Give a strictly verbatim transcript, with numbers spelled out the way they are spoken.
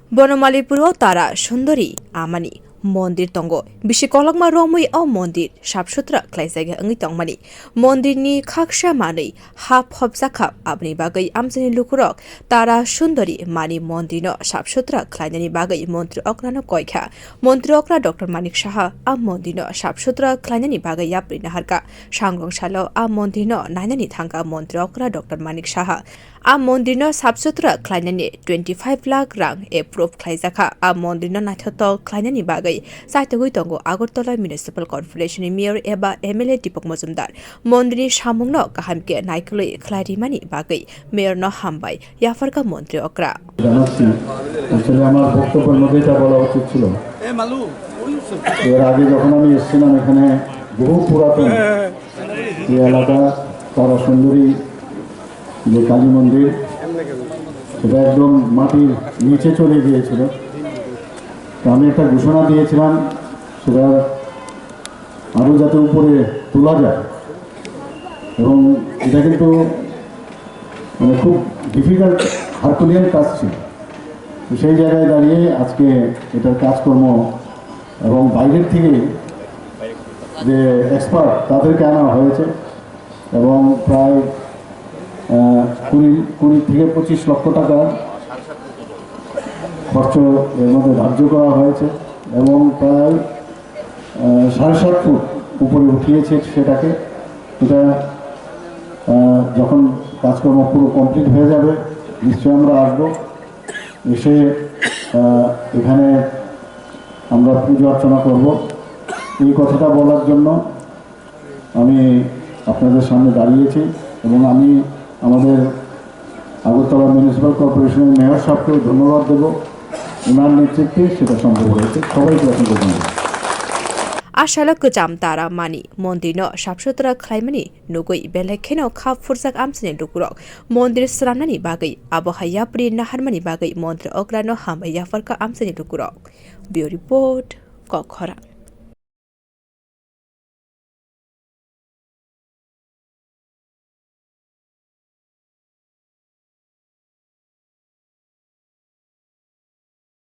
Bonomalipuro Tara Sundori amani mondir tongo. Bisi kolokma romwi o mondir sap sutra khlaijak wngwi tongmani. Mondirni khaksa manwi ha phobjakha, aboni bagwi amchaini lukurok Tara Sundori mani mondirno sap sutra khlainani bagwi montri okrano koikha. Montri okra Doctor Manik Saha a mondirno sap sutra khlainani bagwi yapri naharkha. Sangrong salo a mondirno nainani thangkha montri okra Doctor Manik Saha. A mondirno sap sutra khlainani twenty five lakh rang approve khlaijakha. A mondirno naithotok khlainani bagwi chaitogwi tongo Agartala Municipal Corporation ni Mayor eba M L A Deepak Majumdar. Mondirni samungno kaham khe naikolwi khlai rimani bagwi Mayorno hambai yapharkha montri okra. জানাচ্ছি। Actually, আমার বক্তব্যের মধ্যে এটা বলা উচিত ছিল। এর আগে যখন আমি এসেছিলাম এখানে, বহু পুরাতন যে এলাকা, তারা সুন্দরী যে কালী মন্দির, সেটা একদম মাটির নিচে চলে গিয়েছিল। তো আমি একটা ঘোষণা দিয়েছিলাম, সেটা আরও যাতে উপরে তোলা যায়। এবং এটা কিন্তু মানে খুব ডিফিকাল্ট, হারকুলিয়ান কাজ ছিল। তো সেই জায়গায় দাঁড়িয়ে আজকে এটার কাজকর্ম এবং বাইরের থেকে যে এক্সপার্ট, তাদেরকে আনা হয়েছে এবং প্রায় আহ, কুড়ি কুড়ি থেকে পঁচিশ লক্ষ টাকা খরচ এর মধ্যে ধার্য করা হয়েছে এবং প্রায় আহ, সাড়ে সাত ফুট উপরে উঠিয়েছে সেটাকে। এটা আহ, যখন কাজকর্ম পুরো কমপ্লিট হয়ে যাবে, নিশ্চয়ই আমরা আসবো, এসে আহ, এখানে আমরা পুজো অর্চনা করব। এই কথাটা বলার জন্য আমি আপনাদের সামনে দাঁড়িয়েছি এবং আমি আমাদের আগরতলা মিউনিসিপ্যাল কর্পোরেশনের মেয়র সাহেবকেও ধন্যবাদ দেব। ওনার নেতৃত্বে সেটা সম্ভব হয়েছে। সবাইকে অসংখ্য ধন্যবাদ। Asalo kwcham tara mani mondirno sap sutra khlaimani nugwi belai kheno kha phurjak amchaini lukurok. Mondir swnamnani bagwi abo hai yapri naharmani bagwi montri okrano hambai yapharkha amchaini lukurok. Bureau Report, Kokkhorang.